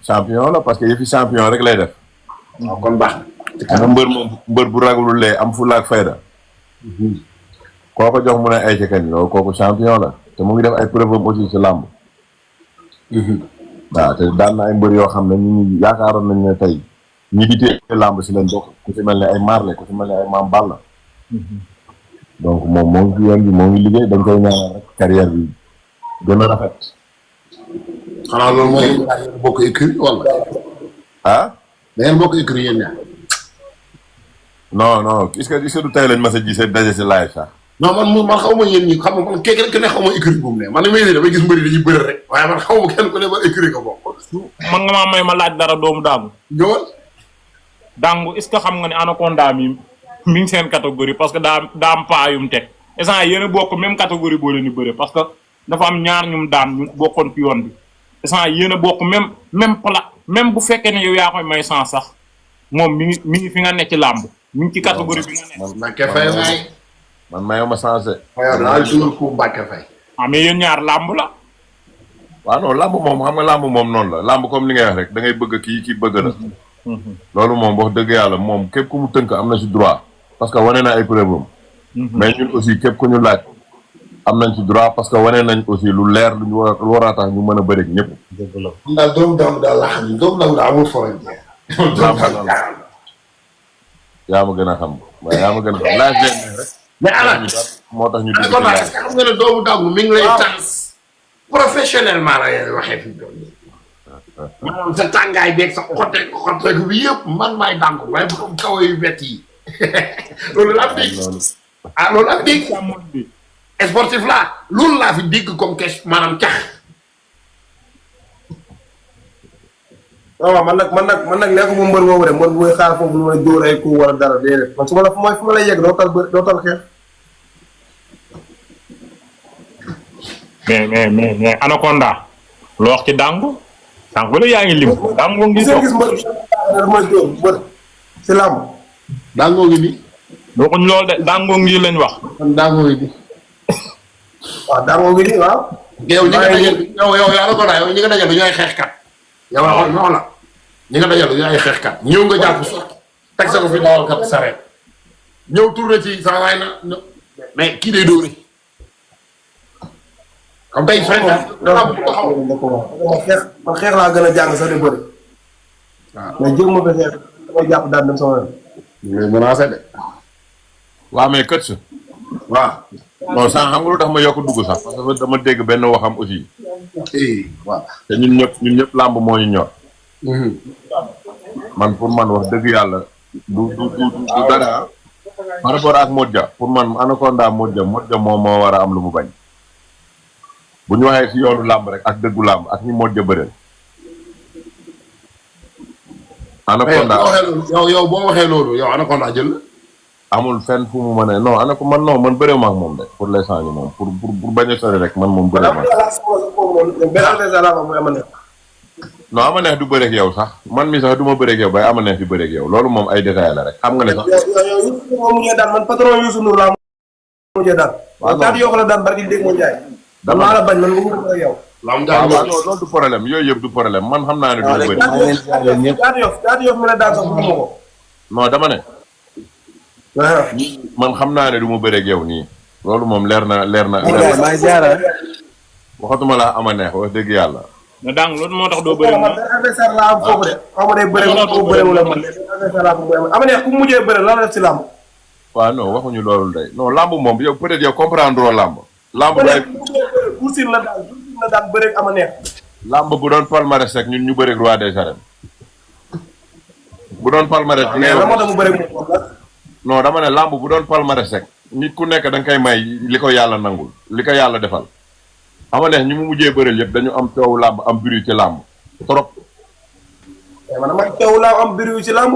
champion la parce que yëfi champion rek lay def. waaw kon baax na. mbër moom mbër bu ragulul lee am fulla ak fayda. koo ko jox mu ne ay kañ loolu kooku champion la te mu ngi def ay preuve aussi ci làmb. waaw te daan na ay mbër yoo xam ne ñu yaakaaroon nañ ne tey ñi di téye làmb si leen bokk ku ci mel ne ay Marley ku ci mel ne ay Mame Balla. donc moom moo ngi ci yoon bi moo ngi liggéey dañ koy ñaanal rek carrière bi gën a rafet. xanaa loolu mooy bokk écurie wala. ah. da ngeen bokk écurie yéen ñaar. non est-ce que du tey lañ mas a gisee daje si live sax. non man xaw ma yéen ñi xam nga man kenn ku ne xaw ma écurie bu mu ne man li may damay gis mbëri dañuy bëri rek waaye man xaw ma kenn ku ne ba écurie ko bokk. man nga maa may ma laaj dara doomu Dangu. ñëwal. Dangu est-ce que xam nga ne Anaconda mi ngi seen catégorie parce que daa am paa yu mu teg instant yéen a bokk même catégorie boo leen di bëre parce que dafa am ñaar ñu mu daan ñu bokkoon ci yoon bi instant yéen a bokk même plat même bu fekkee ne yow yaa koy may sens sax moom mi ngi fi nga nekk ci làmb mi ngi ci catégorie bi nga nekk. Mbacke Faye waay. man mayoo ma changé. waaw danaa jël ko Mbacke Faye. ah mais yéen ñaar làmb la. waaw non làmb moom xam nga làmb moom noonu la làmb comme li ngay wax rek da ngay bëgg kii bëgg la. loolu moom wax dëgg yàlla moom képp ku mu tënk am na ci droit parce que wane na ay preuve am. mais ñun aussi képp ku ñu laaj am nañ ci droit parce que wane nañ aussi lu leer lu war a tax ñu mën a bëri ak ñëpp. dëgg la daal doomu Dangu daal laa xam ne doomu Dangu daal amul frontière. yaa ma gën a xam waaye yaa ma gën a xam laaj leen rek. mais ala moo tax ñu dugg ci est-ce que xam nga ne doomu Dangu mi ngi lay tans professionnellement la yéen waxee fi mu toll nii. maanaam sa tàngaay beeg sa xotteeku bi yëpp man maay Dangu waaye bu ko kaw yu bett yi loolu laa fi dégg. loolu laa fi dégg. sportif laa loolu laa fi dégg comme question maanaam cax. waaw man nag nekkuma mbër boobu de mbër bu may xaar foofu lu may dóor ay coup wala dara déedéet man su ma la fu ma lay yegg doo tal xeex. mais Anaconda loo wax ci Dangu Dangu la yaa ngi lim. Dangu ngi toog gis mbër mooy dóor mbër si làmb. Dangu ngi nii. waxuñ loolu de Dangu ngi lañ wax. kon Dangu ngi nii. waaw Dangu ngi nii waaw. yow ñi nga dajal yow Anaconda yow ñi nga dajal dañoo ay xeexkat. yow waxoon noonu la ñi nga dajal dañoo ay xeexkat ñëw nga jàpp sax teg sa ko fi dawalkat sareet ñëw tourné ci sa waay na mais kii day dóore. comme tey sooy man xeex laa gën a jàng sax di bëri. waaw mais jéem ma fi xeex damay jàpp daal dem sama yoon. ñu ngi menacé de. waaw mais kët sa. waaw. non sànq xam nga lu tax ma yokk dugg sax parce que dama dégg benn waxam aussi. waaw. te ñun ñëpp làmb moo ñu ñor. man pour man wax dëgg yàlla du dara par rapport ak Modja pour man Anaconda Modja moom moo war a am lu mu bañ. bu ñu waxee ci yoonu làmb rek ak dëggu làmb ak ñi Modja bëreel. Anaconda yow boo waxee loolu yow Anaconda jël la. amul fenn fu mu mën a non Anaconda man non man bëreew ma ak moom de pour l'instant nii moom pour bañ a sori rek man moom bëreew ma. non ama neex du bëreeg yow sax man mi sax du ma bëreeg yow bay ama neex di bëreeg yow loolu moom ay détails la rek xam nga ne sax. yow mujjee daan man patron Youssou Ndour laa mujjee daan. waaw daal yoo xam ne daan barki dégg ma jaay. damaa la bañ man mu ngi yow. waaw loolu du problème yooyu yëpp du problème man xam naa ne du ma bëri. daal yoo mu ne daan sax bu ma ko. non dama ne. man xam naa ne du ma bëreeg yow nii. loolu moom leer na. waxatuma la ama neex wax dëgg yàlla. mais Dangu loolu moo tax doo bëri moom. adversaire laa am foofu de. xaw ma day bëri ko bëriwul ak man adversaire laa am ama neex ku mujjee bëri lan la def si làmb. waaw non waxuñu loolu day non làmb moom yow peut-être yow comprendre loo làmb. làmb day Boursine la daan bëri ama neex. làmb bu doon palmarès rek ñun ñu bëri roi des arènes. bu doon palmarès. la moo tax mu bëri moom. non dama ne làmb bu doon palmarès rek nit ku nekk da nga koy may li ko yàlla nangul li ko yàlla defal. ama neex ñi mu mujjee bëreel yëpp dañu am coow làmb am bruit ci làmb trop. man dama coow làmb am bruit ci làmb.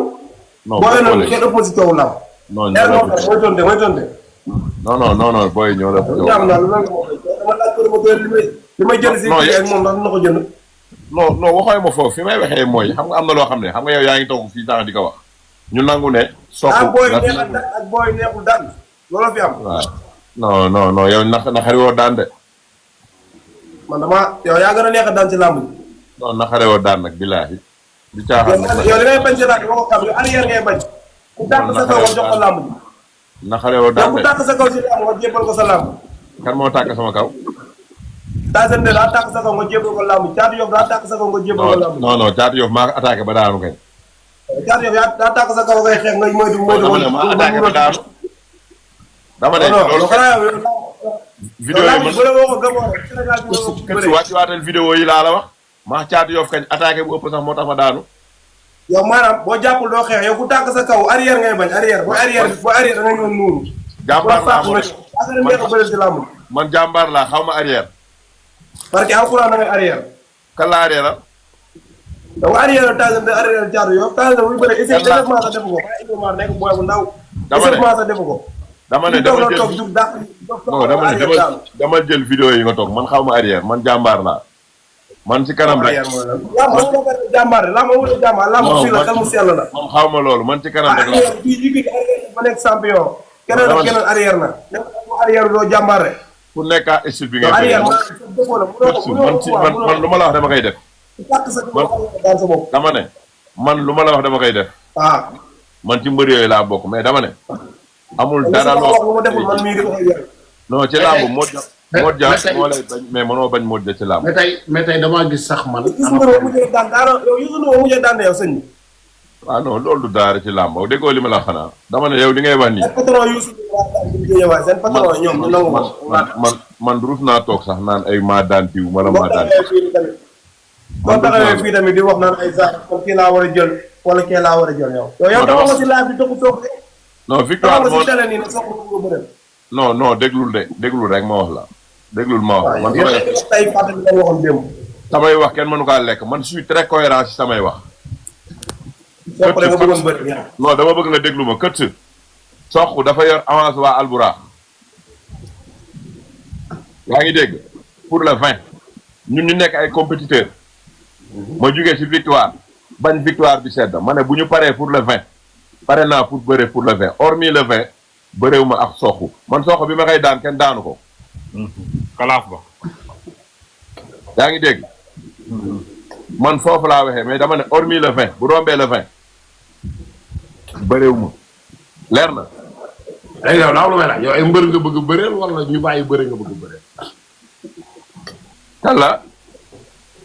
non booy noonu kenn ëpp ma si coow làmb. non mooy tonte. non booy ñoo def. li may jënd si kii ak moom ndax dina ko jënd. non waxooy ma foofu fi may waxee mooy xam nga am na loo xam ne xam nga yow yaa ngi toog fii sànq di ko wax. ñu nangu ne. soxla booy neex ak booy neexul daan loolu fi am. waaw non yow na xari woo daan de. man yow yaa gën a neex a daan ci làmb ji. non naxare woo daan nag billaahi di caaxaan nag yow li ngay bañ si daal di ko xam yow arrière ngay bañ. ku dàq sa kaw nga jox ko làmb ji. naxare woo yow daan ku de dàq sa kaw si làmb nga jébbal ko sa làmb. kan moo tàkk sama kaw Tyson de daa tàq sa kaw nga jébbal ko làmb Thiatou Yoff daa tàq sa kaw nga jébbal ko làmb. non Thiatou Yoff maa ko attaqué ba daanu kay Thiatou Yoff daa tàq sa kaw ngay xeex ngay moytu dama ne maa attaqué ba daanu dama ne loolu vidéo yi man kër si wàcc waatal vidéo yi laa la wax maa Thiatou Yoff kañ attaqué bu ëpp sax moo tax ma daanu yow maanaam boo jàppul doo xeex yow ku tàq sa kaw arrière ngay bañ arrière boo arrière da nga ñëw nuuru. jàmbaar laa man jàmbaar laa xaw ma arrière parce que alxuraan da ngay arrière. kan la arrière la donc arrière Tyson de arrière Thiatou Yoff Tyson bu ñu bëree échauffement sax defu ko échauffement nekk booy bu ndaw. échauffement sax defu ko. dama ne dama jël vidéo yi nga toog man xaw ma arrière man jàmbaar laa man si kanam rek jàmbaar la fii la xel mu sell la man xaw ma loolu man ci kanam rek la ma nekk champion keneen ak keneen arrière na arrière doo jàmbaar rek ku nekk à style bi ngay man lu ma la wax dama koy def dama ne man lu ma la wax dama koy def man ci mbër yooyu laa bokk mais dama ne amul dara loo non ci làmb Modja moo lay bañ mais mënoo bañ Modja ci làmb. mais tey damaa gis sax man. waaw non loolu du daara ci làmb déggoo li ma la xanaa dama ne yow li ngay wax nii. man ruus naa toog sax naan ay maa daan diw wala maa daan boo taxawee fii tamit di wax naan ay sax comme kii laa war a jël wala kii laa war a jël yow. yow dama ko si laaj bi toog non victoire non déglul rek ma wax la déglul ma wax man samay wax kenn mënu kaa lekk man je suis très cohérent ci samay wax non dama bëgg nga déglu ma kët sox dafa yor avance waa Alburax yaa ngi dégg pour le 20 ñun ñu nekk ay compétiteurs ma jugee ci victoire bañ victoire bi sedd ma ne bu ñu paree pour le 20 pare naa pour bëre pour le 20 hormis le 20 bëreewuma ak soxu man soxu bi ma koy daan kenn daanu ko. kalaaf ba. yaa ngi dégg. man foofu laa waxee mais dama ne hormis le 20 bu rombee le 20 bëreewuma leer na. léegi yow daaw lu may laaj yow ay mbër nga bëgg a bëreel wala ñu bàyyi bëre nga bëgg a bëreel. kan la.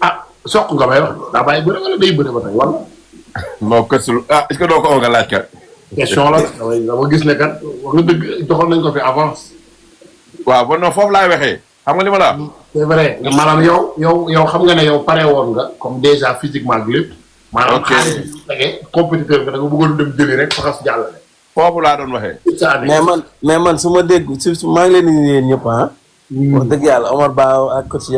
ah soq nga may wax daa bàyyi bëre wala day bëre ba tey wala. non kër si est-ce que doo ko oo nga laaj kat. question la dama gis ne kat wax nga dëgg joxoon nañ ko fi avance. waaw bon non foofu laay waxee xam nga li ma la wax. c'est vrai maanaam yow xam nga ne yow pare woon nga comme déjà physiquement ak lépp. maanaam xaalis bi tege compétiteur nga da nga bëggoon dem jëli rek faxas jàllale. foofu laa doon waxee. mais man su ma dégg su maa ngi leen di nuyu yéen ñëpp wax dëgg yàlla Omar Ba ak coach